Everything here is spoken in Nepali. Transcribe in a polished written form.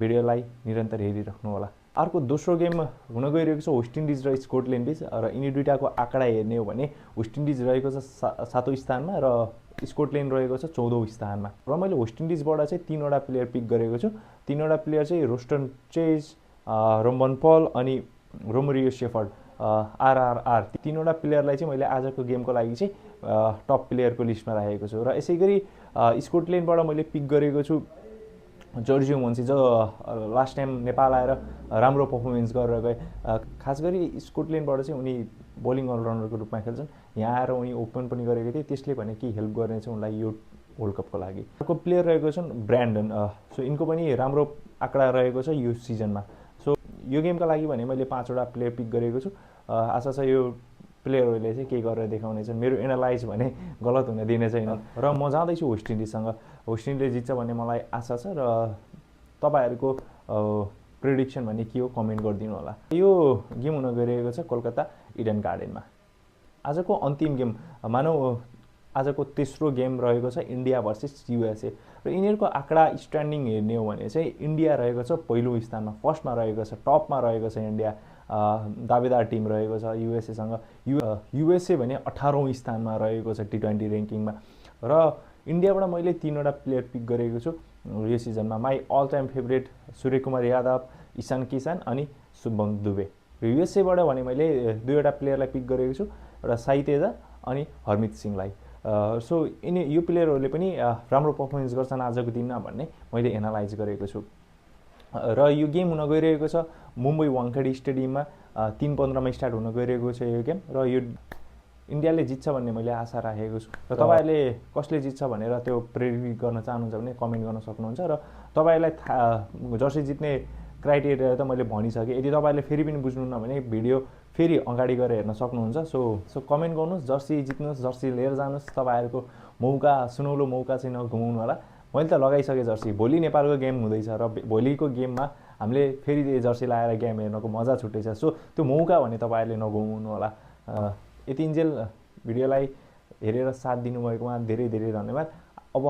भिडियोलाई निरन्तर हेरिराख्नु होला। अर्को दोस्रो गेम हुन गइरहेको छ वेस्ट इन्डिज र स्कटल्यान्ड बीच र यिनी दुईटाको आँकडा हेर्ने हो भने वेस्ट इन्डिज रहेको छ 7औं स्थानमा र स्कटल्यान्ड रहेको छ 14औं स्थानमा। र मैले वेस्ट इन्डिजबाट चाहिँ 3वटा प्लेयर पिक गरेको छु। 3वटा प्लेयर चाहिँ रोस्टन चेज, रोम्बन पल अनि रोमरियो शेफर्ड, आरआरआर। 3वटा प्लेयरलाई चाहिँ मैले आजको गेमको लागि चाहिँ टप प्लेयरको लिस्टमा राखेको छु। र यसै गरी स्कटल्यान्डबाट मैले पिक गरेको छु जर्जियो मोन्सी, जो लास्ट टाइम नेपाल आएर राम्रो पर्फर्मेन्स गरेर गए। खास गरी स्कटल्यान्डबाट चाहिँ उनी बोलिङ अलराउन्डरको रूपमा खेल्छन्। यहाँ आएर उनी ओपन पनि गरेको थिए, त्यसले भने केही हेल्प गर्नेछ उनलाई यो वर्ल्ड कपको लागि। अर्को प्लेयर रहेको छन् ब्रान्डन। सो यिनको पनि राम्रो आँकडा रहेको छ यो सिजनमा। सो यो गेमका लागि भने मैले 5वटा प्लेयर पिक गरेको छु। आशा छ यो प्लेयरहरूले चाहिँ केही गरेर देखाउनेछन्। मेरो एनालाइज भने गलत हुन दिने छैन। र म जाँदैछु वेस्ट इन्डिजसँग। वेस्ट इन्डिज जित्छ भन्ने मलाई आशा छ र तपाईँहरूको प्रेडिक्सन भने के हो कमेन्ट गरिदिनु होला। यो गेम हुन गइरहेको छ कोलकाता इडन गार्डनमा। आजको अन्तिम गेम मानौ आजको तेस्रो गेम रहेको छ इन्डिया भर्सेस युएसए र यिनीहरूको आँकडा स्ट्यान्डिङ हेर्ने हो भने चाहिँ इन्डिया रहेको छ पहिलो स्थानमा, फर्स्टमा रहेको छ, टपमा रहेको छ इन्डिया। दावेदार टिम रहेको छ युएसएसँग। युएसए भने 18औं स्थानमा रहेको छ T20 ऱ्याङ्किङमा। र इन्डियाबाट मैले 3वटा प्लेयर पिक गरेको छु यो सिजनमा। My all time favourite Suryakumar Yadav, Ishan Kishan अनि शुभम दुबे। र युएसएबाट भने मैले 2वटा प्लेयरलाई पिक गरेको छु, एउटा साई तेजा अनि हरमित सिंहलाई। सो यो प्लेयरहरूले पनि राम्रो पर्फर्मेन्स गर्छन् आजको दिनमा भन्ने मैले एनालाइज गरेको छु। र यो गेम हुन गइरहेको छ मुम्बई वानखेडे स्टेडियममा। 3:15मा स्टार्ट हुन गइरहेको छ यो गेम र यो इन्डियाले जित्छ भन्ने मैले आशा राखेको छु। र तपाईँहरूले कसले जित्छ भनेर त्यो प्रेडिक्ट गर्न चाहनुहुन्छ भने कमेन्ट गर्न सक्नुहुन्छ। र तपाईँहरूलाई जर्सी जित्ने क्राइटेरिया त मैले भनिसकेँ। यदि तपाईँहरूले फेरि पनि बुझ्नुहुन्न भने भिडियो फेरि अगाडि गएर हेर्न सक्नुहुन्छ। सो कमेन्ट गर्नुहोस्, जर्सी जित्नुहोस्, जर्सी लिएर जानुहोस्। तपाईँहरूको मौका, सुनौलो मौका चाहिँ नगुमाउनु होला। मैले त लगाइसकेँ जर्सी। भोलि नेपालको गेम हुँदैछ र भोलिको गेममा हामीले फेरि जर्सी लगाएर गेम हेर्नको मजा छुट्टै छ। सो त्यो मौका भने तपाईँहरूले नगुमाउनु होला। यतिन्जेल भिडियोलाई हेरेर साथ दिनुभएकोमा धेरै धेरै धन्यवाद। अब